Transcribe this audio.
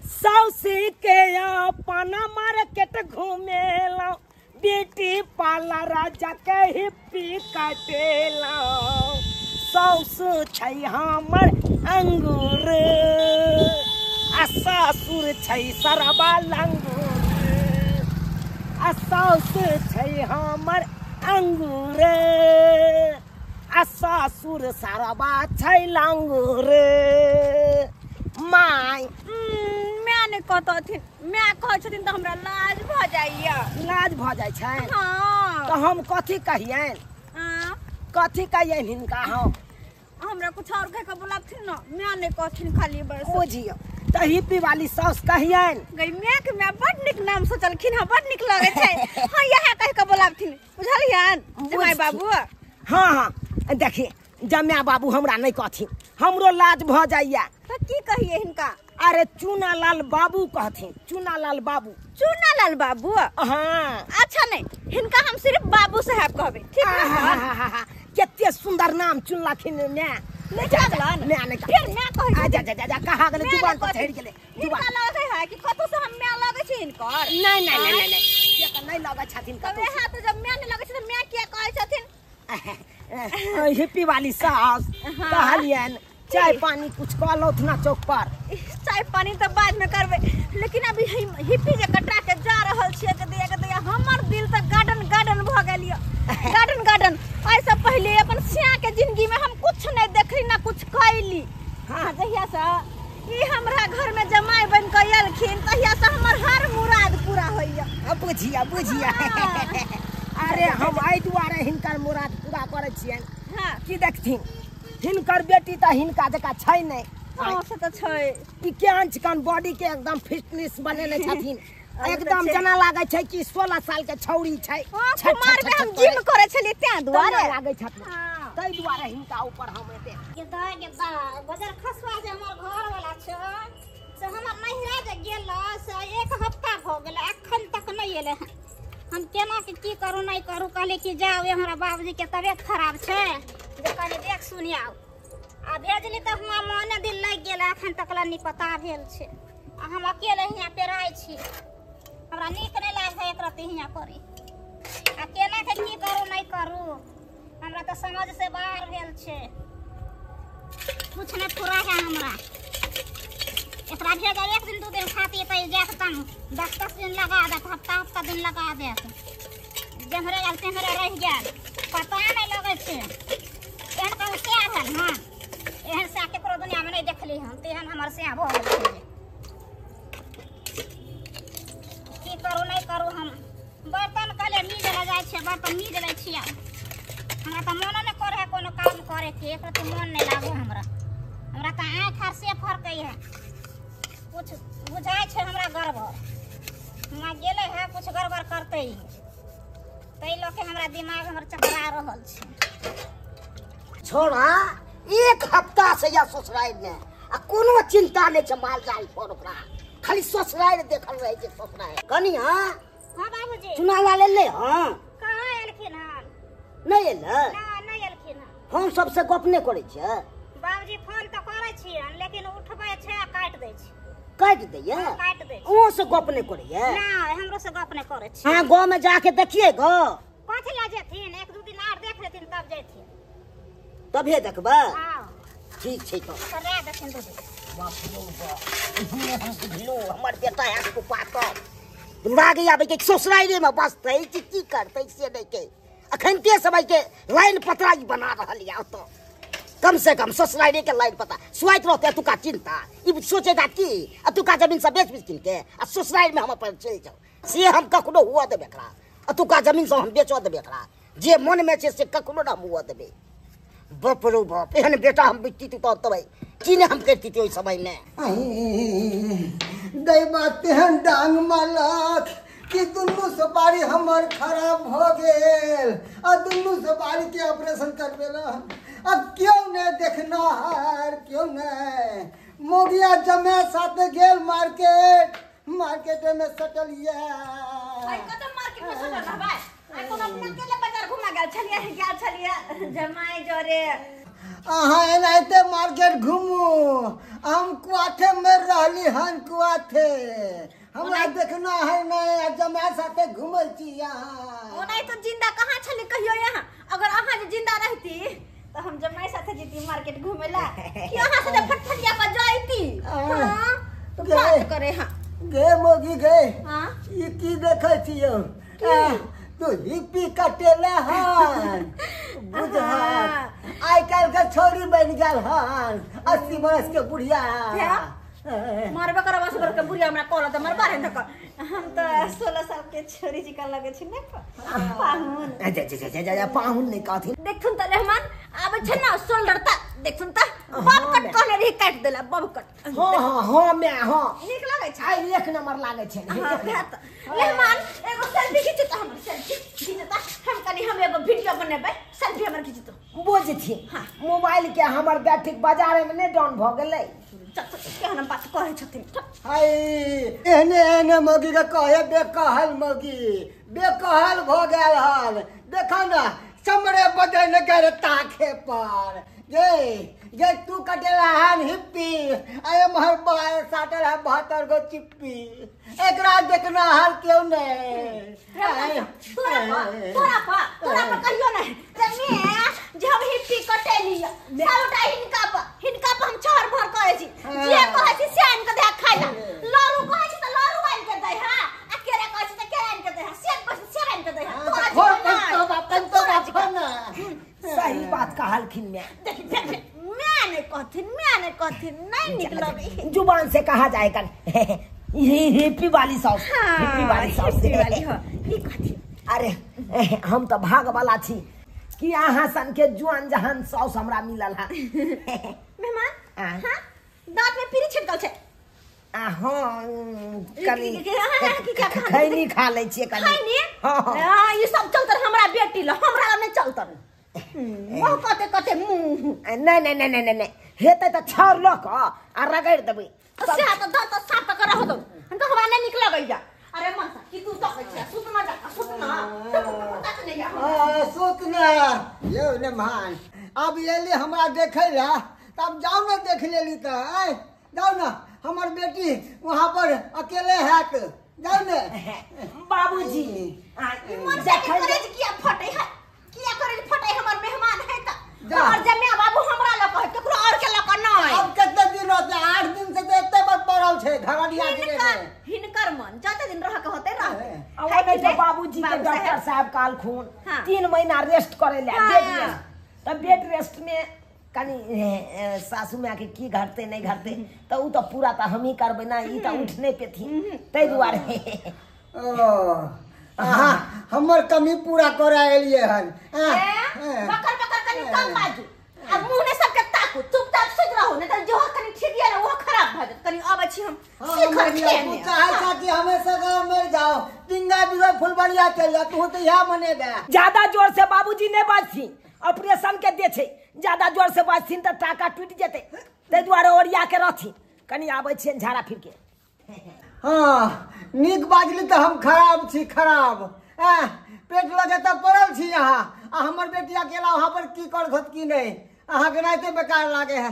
सौसी के अपन मार्केट घुमेला बेटी पार्लर जाके हिप्पी काटेला साउस छै हमर अंगूर आ ससुर छै सरबा लंगूर आ साउस छै हमर अंगूर आ ससुर सरबा छै लंगूर। My my नहि कहतथिन, my कहै छथिन तऽ हमरा लाज भऽ जाइया। लाज भऽ जाइ छै? हाँ। तऽ हम कथी कहियनि? कथी कहियनि हिनका? हम हमरा कुछ और कह के बोलाबथिन न, my नहि कहथिन खाली बस। बुझियौ तऽ हिप्पी वाली साउस कहियनि। गई my के my बड नीक नाम सोचलखिन हँ, बड नीक लगै छै। हाँ इएह कह के बोलाबथिन, बुझलियनि जमाई बाबू? हाँ हाँ देखी जमाई बाबू हमरा नहि कहथिन, हमरो लाज भऽ जाइया। तऽ की कहिए हिनका? अरे चूनालाल बाबू कहथिन, चूनालाल बाबू। चूनालाल बाबू? हाँ। अच्छा नहीं, हिनका हम सिर्फ बाबू साहब कहबे, ठीक है? कते सुंदर नाम चुनलखिन my. नहीं लागलन? My नहीं। फिर my कहै आ जा जा जा कहा गेलै, जुबान पर चढ़ि गेलै। हिनका लगै है कि कतौ से हम my लगै छी हिनकर? नहीं नहीं नहीं नहीं, से तऽ नहीं लगै छथिन कतौ। हां तऽ जब my नहीं लगै छै तऽ my किया कहै छथिन? हिप्पी वाली सास कहलियनि चाय पानी कुछ कहलौथ ना चौक पर? चाय पानी तऽ बाद में करबै, लेकिन अभी हिप्पी जे कटा के जा रहल छियै के दिया हमर दिल तऽ गार्डन गार्डन भऽ गेल यऽ, गार्डन गार्डन। एहिसँ पहिले अपन सिया के जिंदगी में हम कुछ नहीं देखली ना कुछ कैली। हाँ जहिया से ई हमरा घर में जमाई बन के एलखिन तहिया से हमर हर मुराद पूरा होइया। बुझिया बुझिया। अरे हम एहि दुआरे हिनकर मुराद पूरा करै छियनि। हाँ। की देखथिन हिनकर बेटी तऽ हिनका जकाँ छै नहि। हाँ से तऽ छै। ई केहन चिकन बॉडी के एकदम फिटनेस बनेने छथिन, एकदम जना लागै छै कि 16 साल के छौड़ी छै। कुमार में हम जिम करै छलियै तें दुआरे लागै छथिन, ताहि दुआरे हिनका ऊपर हम एते गेदा गेदा बजर खसुआ जे हमर घर वाला छै से हमर नहिरा जे गेल से एक हफ्ता भऽ गेल अखन तक नहि एलै हन। हम केना के की करू नहि करू, कहले कि जाओ हमरा बाबूजी के तबियत खराब छै जे कनि देख सुनि आउ। आ भेजली तऽ हुआँ मोने दिल लागि गेल, अखन तक ला नहि पता भेल छै। आ हम अकेले हियाँ पेराइ छी, हमरा नीक नहि लागै है एक रत्ती हियाँ करी। आ केना के की करू नहि करू हमरा तऽ समझ से बाहर भेल छै, कुछ नहि पूरा है हमरा। एकरा भेजब एक दिन दू दिन खातिर तऽ जायत तम 10-10 दिन लगा देत, हफ्ता हफ्ता दिन लगा देत। जेम्हरे गेल तेम्हरे रहि गेल, पता नहि लगै छै। एहन कहूँ सएह भेल? हँ एहन सएह ककरो दुनियामे नहि देखली हम, तेहन हमर सएह भऽ गेल छै। की करू नहि करू, हम बर्तन कहले मीज लए जाइ छियै, बर्तन मीज लै छियै। हमरा तऽ मोनो नहि करै है कोनो काम करैके, एक रत्ती मोन नहि लागै हमरा। हमरा तऽ आँखि आर से फरकै है, कुछ बुझाइ छै हमरा गड़बड़। हमरा गेलै है कुछ गड़बड़ करतै, ताहि लऽ के हमरा दिमाग हमर चकरा रहल छै। छोड़ा एक हफ्ता से या ससुराल में आ कोनो चिंता नहि छै माल जाल पर, ओकरा खाली ससुराल देखल रहै छै ससुराल। कनिया। हाँ बाबूजी। चुनाव एलै? हाँ। कहाँ एलखिन हन? नहि एलै? नहि एलखिन हन। हम सबसे गप नहि करै छियै? बाबूजी फोन तऽ करै छियनि लेकिन उठबै छै आ काटि दै छै। काटि दैया? काटि दै छै। ओहो से गप नहि करैया? नहि हमरो से गप नहि करै छै। अहाँ गाँव में जाके देखियै गो? कथी लए जेथिन, एक दू दिन आर देख लेथिन तब जेथिन। तभे देखबै? हाँ। ठीक छै तऽ करा देथिन दू दिन। बाप रे बाप, बुझलहुँ हमर बेटा हैत कुपातर लागै आबै के ससुराले में बसतै कि की करतै से नहि के। अखनते समय के लाइन पतरा ई बना रहल यऽ ओतऽ, कम से कम ससुराले के लाइन पता सुआइत रहतै एतुका चिंता। ई सोचेगा की एतुका जमीन सब बेच बेच के आ ससुराल में हम अपन चलि जाउ, से हम कखनो हुअ देबै एकरा? एतुका जमीन सब हम बेचऽ देबै एकरा? जे मन में छै से कखनो न हम हुअ देबै। बाप रे बाप, एहन बेटा हम बेटी तबै की नहि हम करितियै ओहि समय में। दैबा तेहन डांग मारलक कि दुनू सुपारी हमर खराब भऽ गेल आ दुनू सुपारी के ऑपरेशन करबेलक। आ क्यों नहि देखनाहार, क्यों नहि। मोगिया जमे साथे गेल मार्केट, मार्केट में सटल ये। आइ कतऽ मार्केट में सटल रहबै? आइ कोनो अपना अकेले बाजार घुमा गेल छलियै, गेल छलियै जमाई जोरे। अहाँ एनाहिते मार्केट घूमू, हम कुआथे में रहली हन, कुआथे हमरा देखना है नहीं, जमाय साथे घूमै छी यहाँ। ओनाहि तो जिंदा कहाँ छली कहियो यहाँ, अगर अहाँ जे जिंदा रहती तो हम जमाई साथे जीती मार्केट घूमे ला, कि अहाँ साथे फटफटिया पर जाईती। हां तो बात करे। हां गे मोगी गे, हां ई की देखै छियौ? तू हिप्पी कटेला हन, बुझहक आइ काल्हि के छोरी बनि गेल हन, 80 बरस के बुढ़िया। मारबे करब 80 बरस के बुढ़िया हमरा कहल त मरबा रे धक। हम त 16 साल के छोरी जी का लगे छै ने पाहुन। जा जा जा जा पाहुन नहीं कहथिन। देखथुन त रहमान आबै छै ना शोल्डर तक, देखथुन त बब कट कहने रही काट देला बब कट। हां हां हां मैं हां नीक लगै छै, आइ एक नंबर लागै छै। मेहमान एगो सेल्फी खींचू त, हमर सेल्फी खींचू त, हम कनी हम एगो वीडियो बनेबै, सेल्फी हमर खींचू त। बुझथिन मोबाइल के हमर बैटरी बाजार में नहीं डाउन भ गेलै। केहन बात कहै छथिन। हाय एहने एहने मौगी के कहे बेकहल मौगी, बेकहल भ गेल हन। देखा ना चमड़े बदल गेल ताखे पर। गे गे तू कटेला हन हिप्पी, आये महर बाल साटल है 72 गो चिप्पी, एकरा देखना हर क्यों नहीं। तोरा पर तोरा पर कहियो नहीं जमे जे हम हिप्पी कटेली सबटा हिनका पर, हिनका पर हम छहर भर कहै छी, जे कहै छी से आनि के दे खाइ ला। लड़ू कहै छी त लड़ू आनि के दे, हां आ केरा कहै छी त केरा आनि के दे, सेब कहै छी सेब आनि के दे। तोरा तो बाप तो बाप ना सही बात कहलखिन। मैं देख देख मैं नहीं कहथिन, मैं नहीं कहथिन, नहीं निक लगे जुबान से कहा जाएगा। हिप्पी वाली सॉस, हिप्पी वाली सॉस वाली। हां ई कहथिन। अरे हम तो भाग वाला छी कि अहाँ सन के जुआन जहान सॉस हमरा मिलल है। मेहमान हां दांत में पीरी छिटकल छै। हां कनी खैनी खा लै छियै कनी। खैनी? हां ई सब चलतन हमरा बेटी ल, हमरा ल नहीं चलतन। मुँह कते कते मुँह। नहीं नहीं नहीं नहीं नहीं हेतै त छाउर ल क आ रगड़ देबै। से त दांत साफ त रह दो, हम तो हमरा नहीं निक लगैया। अरे मनसा की तू तकै छै, सुतना जा सुतना पता नहीं या। हां सुतना यौ ने मान अब एली हमरा देखै ला तब जाओ ना देख लेली त आय जाओ ना, हमर बेटी वहां पर अकेले हैत, जाओ ने। बाबूजी देखै किया फटै है, किया करे फटै हमर मेहमान है त हमर जमे बाबू हमरा ल कह केकरो और के ल क नै। अब कते दिन रहते? 8 दिन से त एते बार पड़ल छै घरडिया गिरे में। हिनकर मन जते दिन रह के होते रहते। आ ओने तो बाबूजी के डॉक्टर साहब कहलखुन 3 महीना रेस्ट करे ला, बेड रेस्ट। त बेड रेस्ट में कनी सासू माँ के की घटते नहीं घटते त उ त पूरा त हम ही करबै ना, ई त उठने पे थी तै दुआरे। ओ हमर कमी पूरा करे एलिए हन। बकर बकर कनी कम बाजू आ मुंह ने सबके ताकू, चुपचाप सुत रहू नहीं त जो कनी ठीक ये ना वो खराब भ जात। कनी आबै छी हम सीखर खेने। तू चाहे साथी हमेशा गांव में जाओ टिंगा बिगा फुलबड़िया चल जा, तू तो यहाँ मनेबे। ज्यादा जोर से बाबूजी नहीं बाजथिन, ऑपरेशन के दे छै, ज्यादा जोर से बाजथिन त टाका टूट जेतै, तै दुआरे ओरिया के रहथिन। कनी आबै छियनि झाड़ा फिर के। हाँ नीक बाजली त हम खराब छी, खराब पेट लगे त पड़ल छी यहाँ, आ हमर बेटी अकेला वहाँ पर की कर घोत की नहीं, अहाँ के नाते बेकार लागे है।